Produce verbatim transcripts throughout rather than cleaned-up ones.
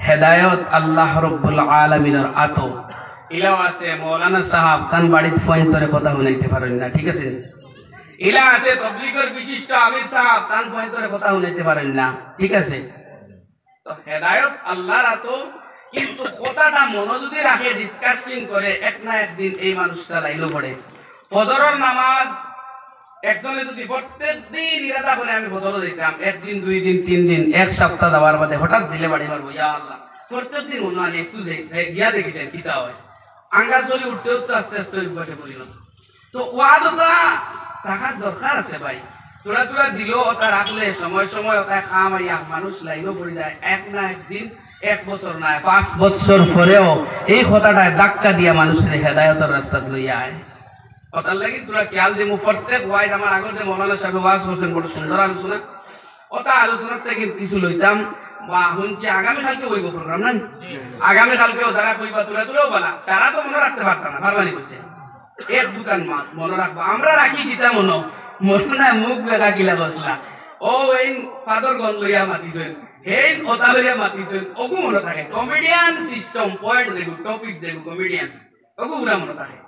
হেদায়ত আল্লাহ রব্বুল আলামিনর আতো। ইলাও আছে মৌলানা সাহেব, তান বাড়িত ফুয়াইন্তরে কথা হুনাইতে পারইন না, ঠিক আছে? ইলা আছে তবলিগর বিশিষ্ট আমির সাহেব, তান ফুয়াইন্তরে কথা হুনাইতে পারইন না, ঠিক আছে? তো হেদায়ত আল্লাহর আতো, কিন্তু কথাটা মনো যদি রাখে, ডিসকাসিং করে, এক না একদিন এই মানুষটা লাইনও পড়ে। ফজরর নামাজ একজনে যদি প্রত্যেক দিন ইরাদা করে, "আমি ফজরও যাইতাম", একদিন, দুই দিন, তিন দিন, এক সপ্তাহ যাওয়ার বাদে হঠাৎ দিলে বাড়ি মারবো, "ইয়া আল্লাহ, প্রত্যেক দিন মনো হয় একটু যাই, যাই, গিয়া দেখি চাই কিতা হয়।" আঙ্গাজ করি উঠতে উঠতে আস্তে আস্তে অভ্যাসে পরিণত। তো ওয়াদটা থাকার দরকার আছে ভাই। তোরা তোরা দিল ওটা রাখলে সময় সময় ওটা খাম আইয়া মানুষ লাইনও পড়ি যায়। এক না একদিন, এক বছর না, পাঁচ বছর পরেও এই কথাটায় ধাক্কা দিয়া মানুষের হেদায়তর রাস্তাত লইয়া আয়। ওটার লাগি তোরা খেয়াল দিমু, প্রত্যেক ওয়াইজ আমার আগর যে মৌলানা সাহেব ওয়াজ করছেন, বড় সুন্দর আলোচনা। ওটা আলোচনার থেকে কিছু লইতাম বা হুনছি, আগামীকালকে অইব প্রোগ্রাম না? আগামীকালকেও যারা কইবা তোরা তোরাও বলা, সারা তো মনো রাখতে পারতাম না, পারবানি বলছে। এক দুকান মাত মনো রাখবা, আমরা রাখি দিতাম মনো, মনো না মুখ বেকা কিলা বসলা। ও এই ফাদর গন লইয়া মাতিছেন, হেইন ওটা লইয়া মাতিছেন, ওগু মনো থাকে। কমেডিয়ান সিস্টেম, পয়েন্ট দেখো, টপিক দেখো, কমেডিয়ান, ওগু পুরা মনো থাকে।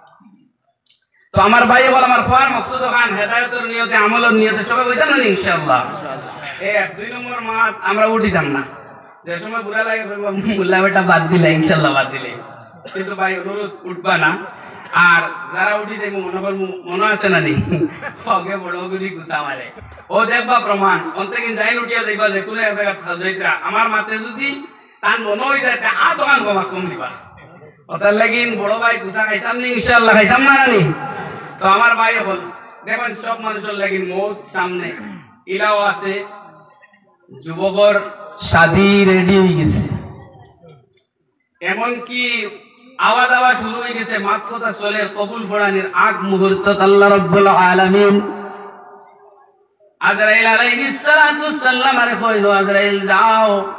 তো আমার ভাই বল, আমার খোয়ার মকসুদ খান, হেদায়তর নিয়তে, আমলর নিয়তে সবাই বইতাম না নি ইনশাআল্লাহ? এ এক দুই নম্বর মাত আমরা উঠিতাম না। যে সময় বুড়া লাগে, কইবা, "মুল্লা বেটা বাদ দিলে, ইনশাআল্লাহ বাদ দিলে।" কিন্তু ভাই অনুরোধ, উঠবা না। আর যারা উঠি যাইব, মনে কর মু-, মনে আছে না নি? ওকে বড় গুলি গুছা মারে। ও দেখবা প্রমাণ, অন্তে কিন্তু যাইন উঠিয়া যাইবা, যে কোনো এক জায়গা খাল যাইতরা। আমার মাতে যদি তার মনে হয়ে যায়, তা আর দোকান কমাস কম দিবা। ওটার লাগি বড় ভাই গুছা খাইতাম নি, ইনশাআল্লাহ খাইতাম না নি। তো আমার ভাই এখন দেখেন, সব মানুষের লাগি মৌত সামনে, ইলাও আছে, যুবকর শাদি রেডি হয়ে গেছে, এমনকি আওয়া দাওয়া শুরু হয়ে গেছে, মাত কথা চলে, কবুল ফড়ানির আগ মুহূর্ত আল্লাহ রব্বুল আলামিন আজরাইল আলাইহিস সালাতু সাল্লাম আরে কইল, "আজরাইল যাও,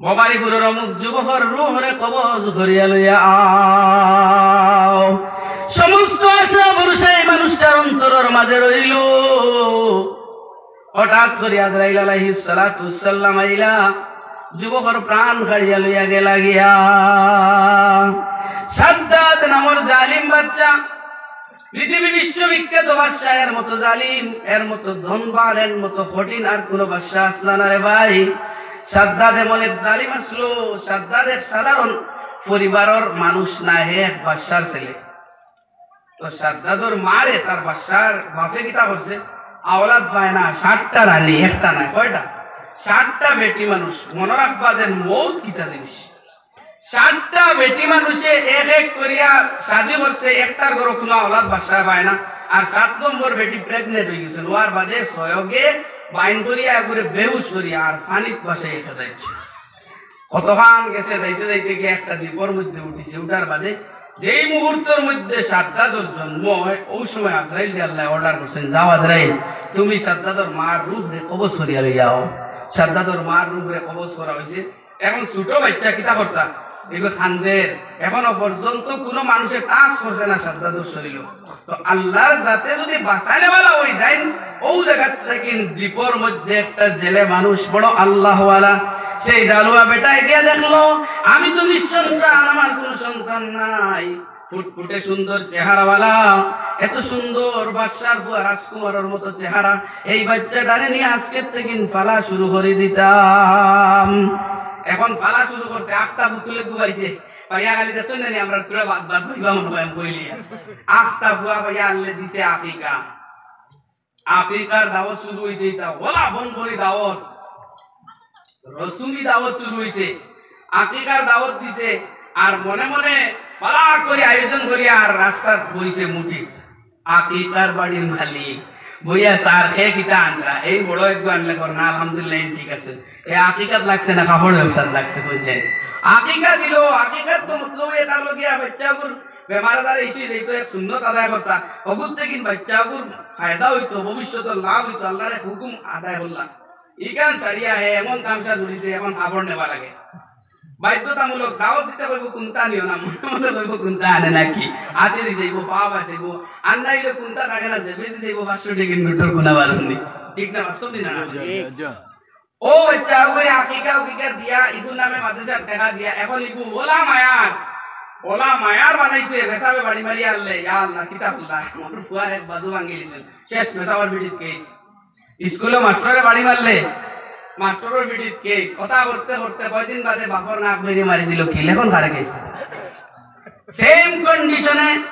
ববারিপুরের অমুক যুবকর রুহরে কবজ করিয়া লইয়া আও।" সমস্ত আশা ভরসা এই মানুষটার অন্তরের মাঝে রইল। হঠাৎ করে আজরাইল আলাইহিস সালাতু সাল্লাম আইলা, যুবকর প্রাণ কাড়িয়া লইয়া গেলা গিয়া। সাদ্দাদ নামর জালিম বাদশা, পৃথিবী বিশ্ববিখ্যাত বাদশা, এর মতো জালিম, এর মতো ধনবান, এর মতো কঠিন আর কোনো বাদশা আসলা না রে ভাই। সাদ্দাদ এমন এক জালিম আসলো, সাদ্দাদ এক সাধারণ পরিবারের মানুষ না, হে এক বাদশার ছেলে। তো সাদ্দাদর মারে তার বাদশার বাপে কিতা করছে, আওলাদ পায় না, সাতটা রানী, একটা না, কয়টা? সাতটা বেটি মানুষ, মনে রাখবা যেন মৌত কিতা জিনিস। সাতটা বেটি মানুষে এক এক করিয়া শাদি করছে, একটার ঘরো কোনো আওলাদ বাদশায় পায় না। আর সাত নম্বর বেটি প্রেগনেন্ট হয়ে গেছে, হওয়ার বাদে সয়গে বাইন করিয়া একবারে বেহুশ করিয়া আর পানিত ভাসাইয়া খেদাইছে। কতখান গেছে, যাইতে যাইতে গিয়া একটা দ্বীপর মধ্যে উঠিছে। উঠার বাদে যেই মুহূর্তর মধ্যে সাদ্দাদর জন্ম হয়, ওই সময় আজরাইল দিয়া আল্লায় অর্ডার করছেন, "যাও আজরাইল, তুমি সাদ্দাদর মার রুহরে কবজ করিয়া লইয়া আও।" সাদ্দাদর মার রুহরে কবজ করা হইছে। এখন ছোট বাচ্চা কিতা করতা? এগু কান্দের। এখনো পর্যন্ত কোনো মানুষে টাচ করছে না সাদ্দাদর শরীরও। তো আল্লাহর জাতে যদি বাঁচাইনেওয়ালা হই যাইন, ও জায়গা থেকে দ্বীপর মধ্যে একটা জেলে মানুষ, বড় আল্লাহওয়ালা, সেই ডালুয়া বেটায় গিয়া দেখলো, "আমি তো নিঃসন্তান, আমার কোনো সন্তান নাই।" ফুটফুটে সুন্দর চেহারাওয়ালা, এত সুন্দর বাদশার ফুয়া রাজকুমারের মতো চেহারা, এই বাচ্চাটারে নিয়া আজকের থেকে ফালা শুরু করি দিতাম। এখন ফালা শুরু করছে, আখতা পুতুলে ঘুমাইছে, পাইয়া খালি দেখছো না নি, আমরা তোরা বাদ বাদ হইবা মনে হয়, আমি কইলি। আখতা ফুয়া পাইয়া আনলে দিছে আকিকা। আকিকার দাওয়াত শুরু হইছে, এটা ওলা বনবনি দাওয়াত, রসুমি দাওয়াত শুরু হইছে। আকিকার দাওয়াত দিছে, আর মনে মনে ফালা করি আয়োজন করি আর রাস্তাত বইছে মুটি। আকিকার বাড়ির মালিক বইয়া স্যার, হে কিতা আনরা? এই বড় একগু আনলে কর না, আলহামদুলিল্লাহ, এই ঠিক আছে। এ আকিকাত লাগছে না, কাপড় ব্যবসাত লাগছে, বুঝছেন? আকিকা দিল, আকিকাত তো মতলব এটা হলো গিয়া বাচ্চাগুর বেমার আজার এসে যেত এক সুন্নত আদায় করতা, অগুর থেকে বাচ্চাগুর ফায়দা হইতো, ভবিষ্যতে লাভ হইতো, আল্লাহর এক হুকুম আদায় করলা। ইখান ছাড়িয়া হে এমন তামশা জুড়িছে, এখন কাপড় নেবা লাগে। বাধ্যতামূলক দাওয়াত দিতে কইব, কোনটা নিও না, মনে মনে কইব কোনটা আনে নাকি। হাতে দি যাইব, পা বাঁচাইব, আর নাইলে কোনটা থাকে না, জেবে দি যাইব, পাঁচশো টেকার নোটর কোনা বারুনি। ঠিক না, বাস্তব নি না? না, না। ও বাচ্চা, ওগুরে আকিকা উকিকা দিয়া, ইগুর নামে মাদ্রাসার টেকা দিয়া, এখন ইগু ওলা মায়ার, ওলা মায়ার বানাইছে, বেসাবে বাড়ি মারি আনলে, ইয়া আল্লাহ, কিতা আল্লাহ, আমার ফুয়ার এক বাজু ভাঙি লিছইন, শেষ বেসাবার বিটিত কেস। স্কুলো মাস্টরে বাড়ি মারলে, মাস্টরর বিটিত কেস। কথা করতে করতে কয়দিন বাদে বাপর নাক বেরিয়ে মারি দিল, কি লেখন কারে কেস। সেম কন্ডিশনে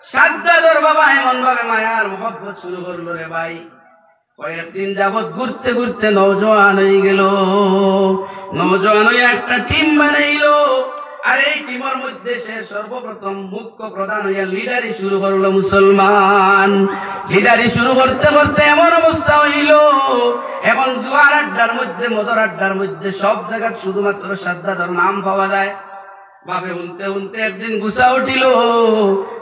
সাদ্দাদর বাবা এমন ভাবে মায়ার মহব্বত শুরু করলো রে ভাই, কয়েকদিন যাবত ঘুরতে ঘুরতে নওজোয়ান হয়ে গেল। নওজোয়ান হয়ে একটা টিম বানাইলো, আর এই টিমর মধ্যে সে সর্বপ্রথম মুখ্য প্রধান হইয়া লিডারি শুরু করলো মুসলমান। লিডারি শুরু করতে করতে এমন অবস্থা হইল, এখন জুয়ার আড্ডার মধ্যে, মদর আড্ডার মধ্যে সব জায়গাত শুধুমাত্র সাদ্দাদর নাম পাওয়া যায়। বাপে হুনতে হুনতে একদিন গুসা উঠিল,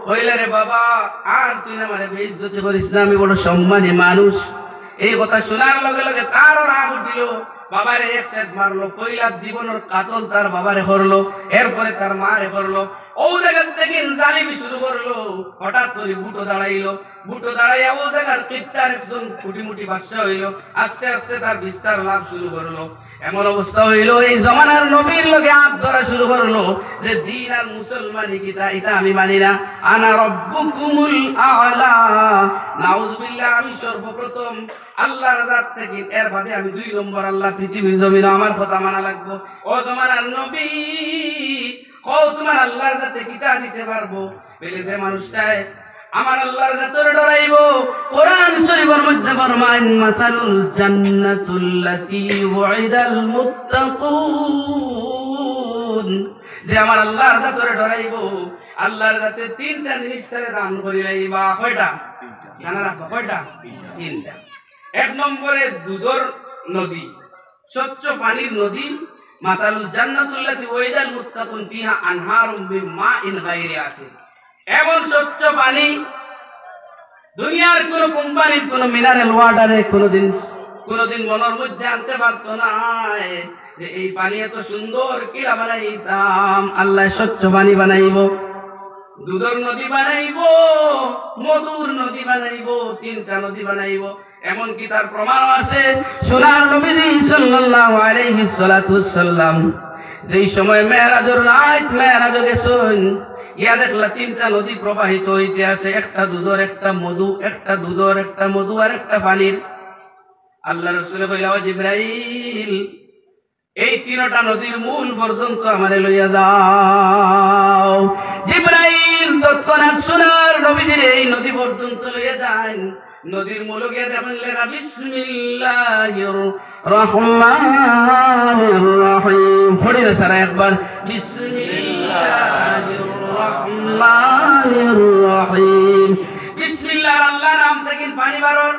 কইলা, "রে বাবা, আর তুই না আমারে বেইজ্জতি করিস না, আমি বড় সম্মানী মানুষ।" এই কথা শোনার লগে লগে তারও রাগ উঠিল। বাবারে এক সেট মারলো, পয়লা জীবনর কাতল তার বাবারে করলো, এরপরে তার মারে করলো। ও জায়গা থেকে জালিমি শুরু করলো। হঠাৎ করে বুটো দাঁড়াইলো, বুটো দাঁড়াইয়া ও জায়গার কিত্তার একজন খুঁটিমুটি বাদশা হইল। আস্তে আস্তে তার বিস্তার লাভ শুরু করলো। এমন অবস্থা হইল, এই জমানার নবীর লগে আত ধরা শুরু করলো যে দিন আর মুসলমানি কিতা, এটা আমি মানি না। "আনা রব্বুকুমুল আ'লা।" নাউজুবিল্লাহ, আমি সর্বপ্রথম আল্লাহর জাত থেকে, এর বাদে আমি দুই নম্বর আল্লাহ পৃথিবীর জমিনে, আমার কথা মানা লাগবো। ও জমানার নবী, কও তোমার আল্লাহর জাতে কিতা দিতে পারবো? বলে, যে মানুষটায় আমার আল্লাহর জাতরে ডরাইবো, কোরআন শরীফের মধ্যে ফরমাইন, "মাসালুল জান্নাতুল্লাতি ওয়াইদাল মুত্তাকুন।" যে আমার আল্লাহর জাতরে ডরাইবো, আল্লাহর জাতে তিনটা জিনিস তারে দান করি লাইবা। কয়টা? জানা রাখো, কয়টা? তিনটা। এক নম্বরে দুধর নদী, স্বচ্ছ পানির নদী। "মাতালুল জান্নাতুল্লাতি ওয়াইদাল মুত্তাকুন ফিহা আনহারুম মিন মাইন গায়রি আসিন।" এমন স্বচ্ছ পানি, দুনিয়ার কোনো কোম্পানির কোনো মিনারেল ওয়াটারে কোনোদিন, কোনোদিন মনের মধ্যে আনতে পারতো না যে এই পানি এত সুন্দর, কিলা বানাইতাম, আল্লাহ স্বচ্ছ পানি বানাইবো, দুধর নদী বানাইবো, মধুর নদী বানাইবো, তিনটা নদী বানাইবো। এমনকি তার প্রমাণও আছে, সোনার নবীজি সাল্লাল্লাহু আলাইহি সালাতু ওয়াসসালাম যেই সময় মেরাজর রাত মেরাজে গেছেন, ইয়া দেখলা তিনটা নদী প্রবাহিত হইতে আছে, একটা দুধর, একটা মধু, একটা দুধর, একটা মধু, আর একটা পানির। আল্লাহ রসুলে কইলা, "ও জিব্রাইল, এই তিনটা নদীর মূল পর্যন্ত আমারে লইয়া যাও।" জিব্রাইল তৎক্ষণাৎ সোনার নবীজিরে এই নদী পর্যন্ত লইয়া যাইন। নদীর মূলো গিয়া দেখইন লেখা, "বিসমিল্লাহির রহমানির রহিম।" পড়ি না সারা একবার, "বিসমিল্লাহির রহমানির রহিম।" বিসমিল্লাহ, আল্লাহ নাম থাকি পানি বারর,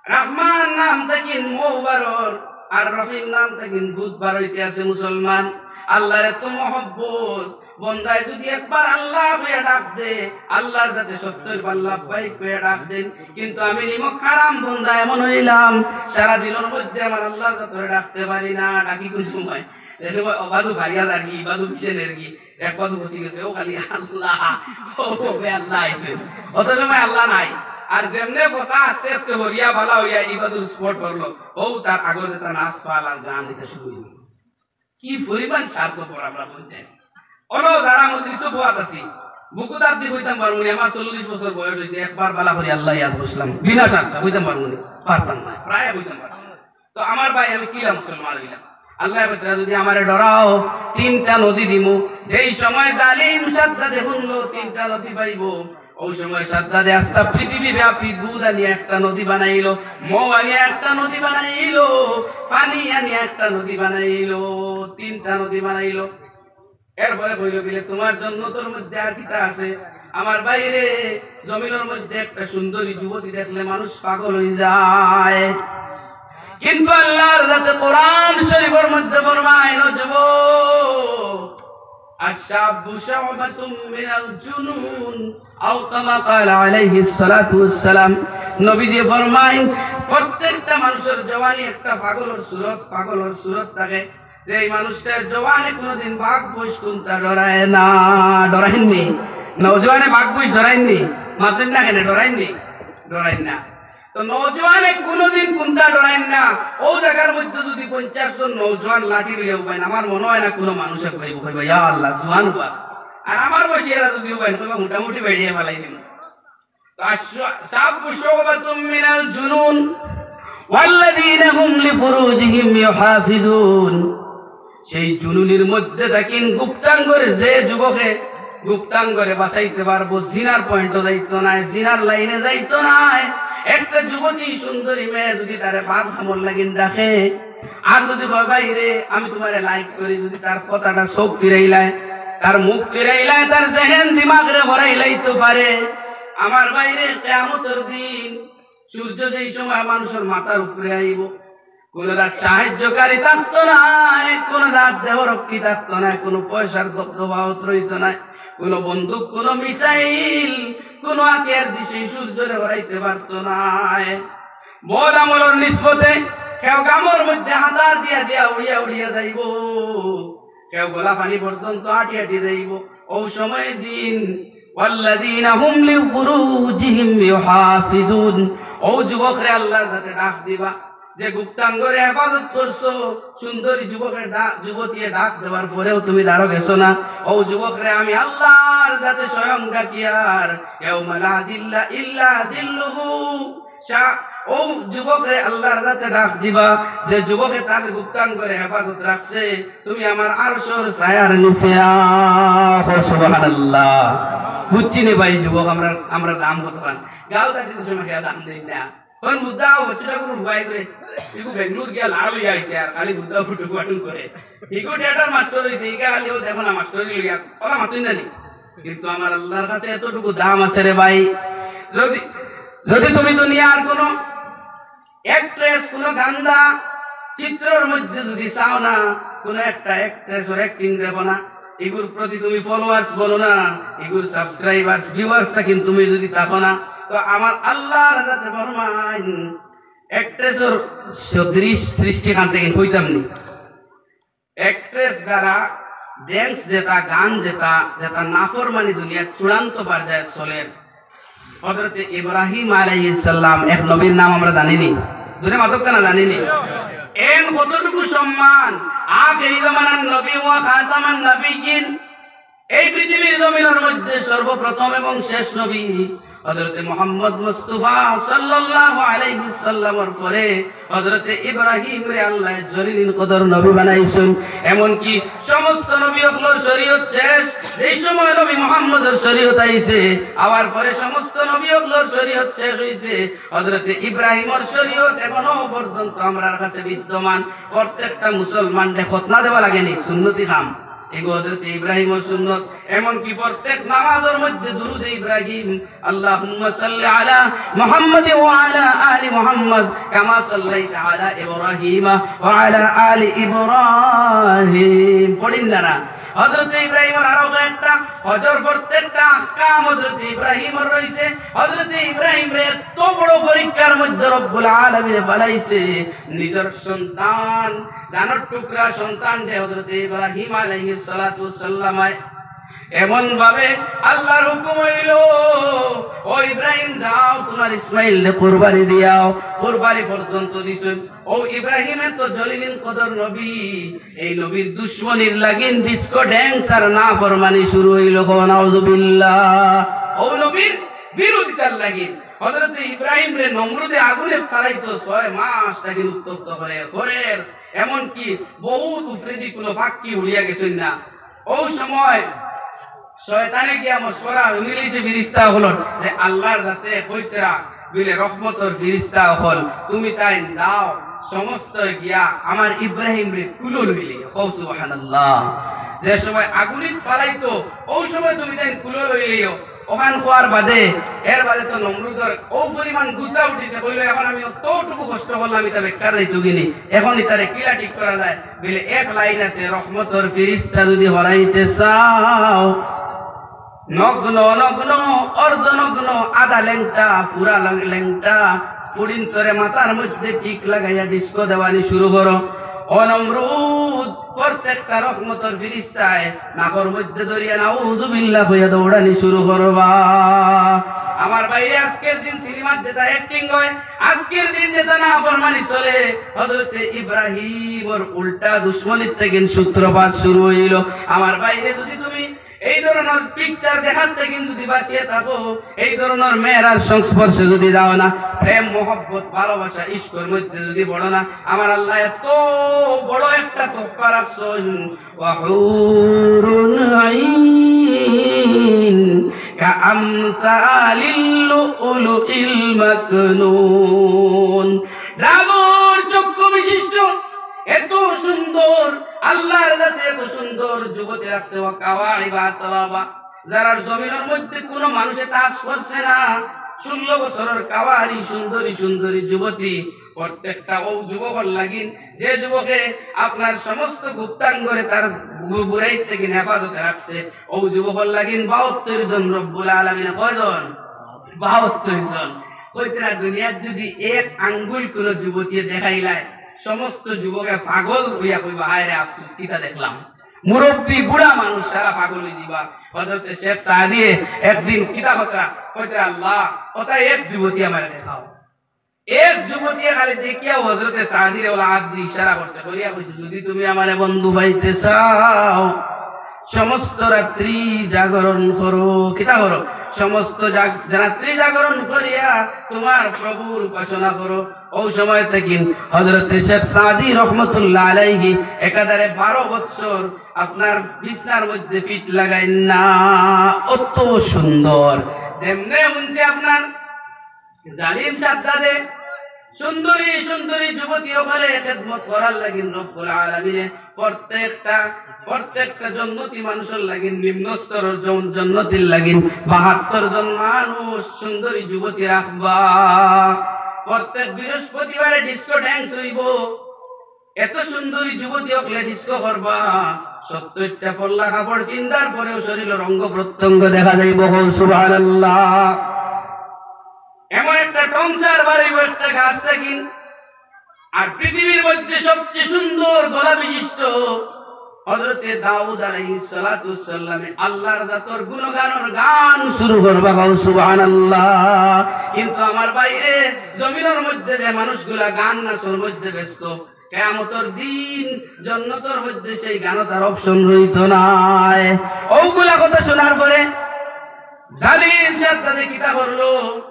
রহমান নাম থাকি মৌ বারর, আর রহিম নাম থাকি দুধ বারইতে আছে। মুসলমান, আল্লাহর এত মহব্বত, বন্দায় যদি একবার আল্লাহ কইয়া ডাক দে, আল্লাহর জাতে সত্তর বার লাব্বাইক কইয়া ডাক দেন। কিন্তু আমি নিমক হারাম বন্দা এমন হইলাম, সারা দিনের মধ্যে আমার আল্লাহর জাতরে ডাকতে পারি না। ডাকি কোন সময়? যে সময় অবাধু ভারিয়া লাগি, ইবাধু পিছে নেরগি, একবার তো বসে গেছে, ও খালি আল্লাহ, ও বে আল্লাহ আইছে। অত সময় আল্লাহ নাই। আর যেমনে বসা আস্তে আস্তে হরিয়া বালা হইয়া ইবাদুর স্পট করলো, ও তার আগর যেটা নাচ পাল আর গান দিতে শুরু হইল। কি পরিমাণ স্বার্থপর আমরা বলছেন। অন্য যারা মজলিসও বওয়াত আছি, বুকু দাঁত দিয়ে কইতাম পারবো না, আমার চল্লিশ বছর বয়স হয়েছে, একবার বালা করি আল্লাহ ইয়াদ বসলাম, বিনা স্বার্থ কইতাম পারবো না, পারতাম না, প্রায় কইতাম পারতাম না। তো আমার ভাই, আমি কিলা মুসলমান হইলাম? আল্লাহ কইতরা যদি আমারে ডরাও, তিনটা নদী দিমু। যেই সময় জালিম সাদ্দাদে হুনলো তিনটা নদী পাইবো, ওই সময় সাদ্দাদে আস্তা পৃথিবী ব্যাপী দুধ আনিয়া একটা নদী বানাইলো, মৌ আনিয়া একটা নদী বানাইলো, পানি আনিয়া একটা নদী বানাইলো, তিনটা নদী বানাইলো। এরপরে কইল, "বিলে তোমার জন্নতর মধ্যে আর কিতা আছে?" আমার ভাইরে, জমিনর মধ্যে একটা সুন্দরী যুবতী দেখলে মানুষ পাগল হয়ে যায়, কিন্তু আল্লাহর জাতে কোরআন শরীফের মধ্যে ফরমায়, "ও যুবক, আশ-শাব্বু শা'বাতুম মিনাল জুনুন, আও কামা ক্বালা আলাইহিস সালাতু ওয়াস সালাম।" নবীজি ফরমাইন, প্রত্যেকটা মানুষের জওয়ানি একটা পাগলের সুরত, পাগলের সুরত থাকে। যে এই মানুষটা জওয়ানে কোনোদিন বাঘ বইস কুন্তা ডরায় না, ডরাইননি? নওজোয়ানে বাঘ বইস ডরাইননি? মাতেন না কেনে? ডরাইননি? ডরাইন না। তো নওজোয়ানে কুনুদিন কুন্তা ডরাইন না। অউ জাগার মধ্যে যুদি পঞ্চাশ জন নওজোয়ান লাঠি লইয়া উবাইন, আমার মনো অয় না কুনু মানুষ এক পাইবো, কইবা, "ইয়া আল্লাহ, জোয়ান উবা।" আর আমার বয়সী এরা যুদি উবাইন, কইবা, "মোটামুটি বেড়িয়া ফালাই দিমু।" তো আশ-, শাব্বু শুবাতুম মিনাল জুনুন, ওয়াল্লাযীনা হুম লিফুরুজিহিম ইউহাফিজুন। সেই জুনুনির মধ্যে থাকিন গুপ্তাঙ্গরে যে যুবকে গুপ্তাঙ্গরে বাঁচাইতে পারবো, জিনার পয়েন্টো যাইতো নায়, জিনার লাইনে যাইতো নায়। একটা যুবতী সুন্দরী মেয়ে যুদি তারে বাদ কামর লাগিন ডাকে, আর যুদি কয়, "ভাই রে, আমি তুমারে লাইক করি", যুদি তার কথাটা চউখ ফিরাইলায়, তার মুখ ফিরাইলায়, তার জেহেন দিমাগরে হরাইলাইতো পারে। আমার ভাইরে, কিয়ামতর দিন সূর্য যেই সময় মানুষর মাথার উপরে আইবো, কুনু তার সাহায্যকারী থাকতো নায়, কুনু তার দেহরক্ষী থাকতো নায়, কুনু পয়সার দবদবাও রইতো নায়, কুনু বন্দুক, কুনু মিসাইল, কুনু হাতিয়ার দিয়া সেই সূর্যরে হরাইতে পারতো নায়। বদ আমলর নিসবতে কেউ গামর মধ্যে হাতার দিয়া দিয়া উড়িয়া উড়িয়া যাইবো, কেউ গলা পানি পর্যন্ত আটি আটি যাইবো। অউ সময় দিন, ওয়াল্লাযীনা হুম লিফুরুজিহিম ইউহাফিজুন, অউ যুবকরে আল্লাহর যাতে ডাক দিবা, যে গুপ্তাঙ্গরে হেফাজত করছো, সুন্দরী যুবকের ডা-, যুবতীয়ে ডাক দেওয়ার পরেও তুমি দাঁড়ো গেছো না, অউ যুবকরে আমি আল্লাহর যাতে স্বয়ং ডাকিয়ার, ইয়াউমা লা যিল্লা ইল্লা যিল্লুহু, সা-, অউ যুবকরে আল্লাহর যাতে ডাক দিবা, যে যুবকে তার গুপ্তাঙ্গরে হেফাজত রাখছে, তুমি আমার আরশর ছায়ার নিচে আও। সুবহানাল্লাহ। বুঝছি নি ভাই যুবক, আমরা, আমরা দাম কত পান? গাঁও থাকি তো সময় খেয়াল দাম দেই না। অখন বুদ্ধা বচ্চুটা করে উবাই করে, ইগু বেঙ্গলোর গিয়া লাল অইয়া আইছে আর খালি বুদ্ধা ফুটু ফাটু করে। ইগু থিয়েটার মাস্টার অইছে, ইগা খালি অউ দেখো না মাস্টারি লইয়া, অলা মাতইন না নি। কিন্তু আমার আল্লাহর কাছে এতটুকু দাম আছে রে ভাই। যুদি, যুদি তুমি দুনিয়ার কুনু actress, কুনু গান্দা চিত্রর মধ্যে যুদি চাও না, কুনু একটা actress অর acting দেখো না, ইগুর প্রতি তুমি followers বনো না, ইগুর subscribers, viewers তা কিন্তু তুমি যুদি থাকো না, তো আমার আল্লাহর যাতে ফরমাইন, actress অর সদৃশ সৃষ্টি খান থাকি কইতাম নি। Actress যারা, dance যেটা, গান যেটা, যেটা নাফরমানি দুনিয়ার চূড়ান্ত পর্যায়ে চলের। হযরতে ইব্রাহিম আলাইহিস সালাম এক নবীর নাম আমরা জানি নি, দুনিয়া মাতক না জানি নি। এন কতটুকু সম্মান, আখেরি জমানার নবী ওয়া খাতামান নাবিয়্যিন, এই পৃথিবীর জমিনের মধ্যে সর্বপ্রথম এবং শেষ নবী হযরতে মুহাম্মদ মুস্তাফা সাল্লাল্লাহু আলাইহি সাল্লামর পরে হযরতে ইব্রাহিমরে আল্লায় জলিলুল কদর নবী বানাইছইন। এমনকি সমস্ত নবী অকলর শরীয়ত শেষ, যেই সময় নবী মুহাম্মদর শরীয়ত আইছে, আবার পরে সমস্ত নবী অকলর শরীয়ত শেষ অইছে, হযরতে ইব্রাহিমর শরীয়ত এখনো পর্যন্ত আমরার কাছে বিদ্যমান। প্রত্যেকটা মুসলমানরে খতনা দেওয়া লাগে নি, সুন্নতি কাম। এগু হযরতে ইব্রাহিমর সুন্নত। এমনকি প্রত্যেক নামাজর মধ্যে দুরুদে ইব্রাহিম, আল্লাহুম্মা সাল্লি আলা মুহাম্মাদিন ওয়া আলা আলি মুহাম্মাদ কামা সাল্লাইতা আলা ইব্রাহিমা ওয়া আলা আলি ইব্রাহিম। পড়ইন না না? হযরতে ইব্রাহিমর আরো একটা হজর, প্রত্যেকটা আহকাম হযরতে ইব্রাহিমর রইছে। হযরতে ইব্রাহিমরে এত বড় পরীক্ষার মধ্যে রব্বুল আলামিনে ফালাইছে, নিজর সন্তান, জানর টুকরা সন্তানরে হযরতে ইব্রাহিম আলাইহিস সালাতু ওয়াস সালামে এমন ভাবে আল্লাহর হুকুম অইলো, "ও ইব্রাহিম, যাও, তুমার ইসমাইলরে কুরবানি দিয়াও।" কুরবানি পর্যন্ত দিছইন। ও ইব্রাহিমে তো জলিলুল কদর নবী, এই নবীর দুশমনির লাগিন disco dance আর নাফরমানি শুরু অইলো। কও নাউজুবিল্লাহ। ও নবীর বিরোধিতার লাগিন হযরতে ইব্রাহিমরে নমরুদে আগুনে ফালাইতো ছয় মাস তাকে উত্তপ্ত করের, করের। এমনকি বহুত উপরেদি কুনু পাখি উড়িয়া গেছইন না। ও সময় শয়তানে গিয়া মশওয়ারা মিলাইছে ফিরিস্তা অকলর যে আল্লাহর যাতে কইতরা বিলে রহমতর ফিরিস্তা অকল, তুমি তাইন যাও, সমস্ত গিয়া আমার ইব্রাহিমরে কুলো লইলিও। কও সুবহানাল্লাহ। যে সময় আগুনিত ফালাইতো, ও সময় তুমি তাইন কুলো লইলিও। অখান কওয়ার বাদে, এর বাদে তো নমরুদর ও পরিমাণ গুসা উঠিছে, কইলো, "এখন আমি অতটুকু কষ্ট করলাম, ইতা বেকার যাইতো গিনি, এখন ইতারে কিলা ঠিক করা যায়?" বিলে এক লাইন আছে, "রহমতর ফিরিস্তা যুদি হরাইতে চাও, নগ্ন নগ্ন, অর্ধনগ্ন, আধা লেংটা, পুরা লং-, লেংটা, ফুড়িন্তরে মাথার মধ্যে টিক লাগাইয়া disco দেওয়ানি শুরু করো।" ও নমরুদ, প্রত্যেকটা রহমতর ফিরিস্তায় নাকর মধ্যে ধরিয়া নাউজুবিল্লাহ কইয়া দৌড়ানি শুরু করবা। আমার ভাইরে, আজকের দিন সিনেমার যেটা অ্যাক্টিং হয়, আজকের দিন যেটা নাফরমানি চলে, হযরতে ইব্রাহিমর উল্টা দুশমনির থেকে সূত্রপাত শুরু হইল। আমার ভাইরে, যদি তুমি এই ধরনের পিকচার দেখার থেকে যদি বাঁচিয়া থাকো, এই ধরনের মেয়েরার সংস্পর্শে যদি যাও না, প্রেম, মহব্বত, ভালোবাসা, ইশকর মধ্যে যদি পড়ো না, আমার আল্লাহ এত বড় একটা তোহফা রাখছইন, وحور عين كأمثال اللؤلؤ المكنون। ডাবর চক্ষু বিশিষ্ট, এত সুন্দর, আল্লাহর জাতে এত সুন্দর যুবতী রাখছে, وكواعب أترابا। যারার জমিনের মধ্যে কোনো মানুষে টাচ করছে না, ষোলো বছরের কাওয়ারি সুন্দরী সুন্দরী যুবতী, প্রত্যেকটা ও যুবকর লাগিন, যে যুবকে আপনার সমস্ত গুপ্তাঙ্গরে তার গু-, বুরাই থেকে হেফাজতে রাখছে, ও যুবকর লাগিন বাহাত্তর জন রব্বুল আলামিনে কয়জন? বাহাত্তর জন। কইতরা দুনিয়ার যদি এক আঙ্গুল কোনো যুবতীয়ে দেখাইলায়, সমস্ত যুবকে পাগল হইয়া কইবা, "হায় রে আফসোস, কিতা দেখলাম।" মুরব্বী বুড়া মানুষ সারা পাগল হয়ে যাবা। হযরতে শেখ সাদিয়ে একদিন কিতা কইতরা, কইতরা, "আল্লাহ, ওটা এক যুবতী আমারে দেখাও।" এক যুবতী খালি দেখিয়া হযরতে সাদিরে ওলা হাত দিয়ে ইশারা করছে, করিয়া কইছে, "যদি তুমি আমারে বন্ধু পাইতে চাও, সমস্ত রাত্রি জাগরণ করো।" কিতা করো? সমস্ত জাগ-, রাত্রি জাগরণ করিয়া তোমার প্রভুর উপাসনা করো। ও সময় থেকে হযরতে শেখ সাদি রহমতুল্লাহ আলাইহি একাধারে বারো বৎসর আপনার বিছনার মধ্যে ফিট লাগাইন না, অত সুন্দর। যেমনে হুনছে আপনার জালিম সাদ্দাদে সুন্দরী সুন্দরী যুবতী অকলরে খেদমত করার লাগিন রব্বুল আলামিনে প্রত্যেকটা, প্রত্যেকটা জন্নতি মানুষর লাগিন, নিম্ন স্তরর জন-, জন্নতির লাগিন বাহাত্তর জন মানুষ সুন্দরী যুবতী রাখবা। প্রত্যেক বৃহস্পতিবারে ডিস্কো ড্যান্স হইব। এত সুন্দরী যুবতী অকলে ডিস্কো করবা, সত্তরটা ফল্লা কাপড় পিন্দার পরেও শরীরর অঙ্গ প্রত্যঙ্গ দেখা যাইব। কও সুবহানাল্লাহ। এমন একটা টনসার বাড়াইব একটা গাছ লাগিন। আর পৃথিবীর মধ্যে সবচেয়ে সুন্দর গলা বিশিষ্ট হযরতে দাউদ আলাইহিস সালাতু ওয়াস সালামে আল্লাহর জাতর গুণগানর গান শুরু করবা। কও সুবহানাল্লাহ। কিন্তু আমার ভাইরে, জমিনর মধ্যে যে মানুষগুলা গান নাচর মধ্যে ব্যস্ত, কিয়ামতর দিন জন্নতর মধ্যে সেই গানর আর অপশন রইতো নায়। ওগুলা কথা শোনার পরে জালিম সাদ্দাদে কিতা করলো?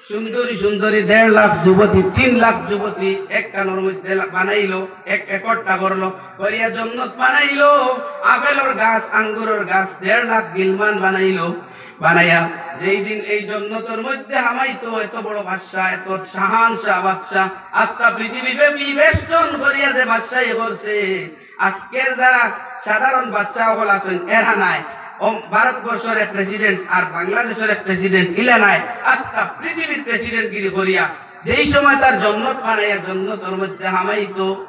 সুন্দরী সুন্দরী দেড় লাখ যুবতী, তিন লাখ যুবতী এক কানোর মধ্যে লা-, বানাইলো, এক একরটা করলো, করিয়া জন্নত বানাইলো, আপেলর গাছ, আঙ্গুরর গাছ, দেড় লাখ গিলমান বানাইলো। বানাইয়া যেই দিন এই জন্নতর মধ্যে হামাইতো, এত বড় বাদশা, এত শাহানশাহ বাদশা, আস্তা পৃথিবী ব্যাপী বেষ্টন করিয়া যে বাদশাই করছে, আজকের যারা সাধারণ বাদশা অকল আছইন, এরা নায়। ও ভারতবর্ষর এক প্রেসিডেন্ট আর বাংলাদেশর এক প্রেসিডেন্ট, ইলা নায়। আস্তা পৃথিবীর প্রেসিডেন্টগিরি করিয়া যেই সময় তার জন্নত বানাইয়া জন্নতর মধ্যে হামাইতো,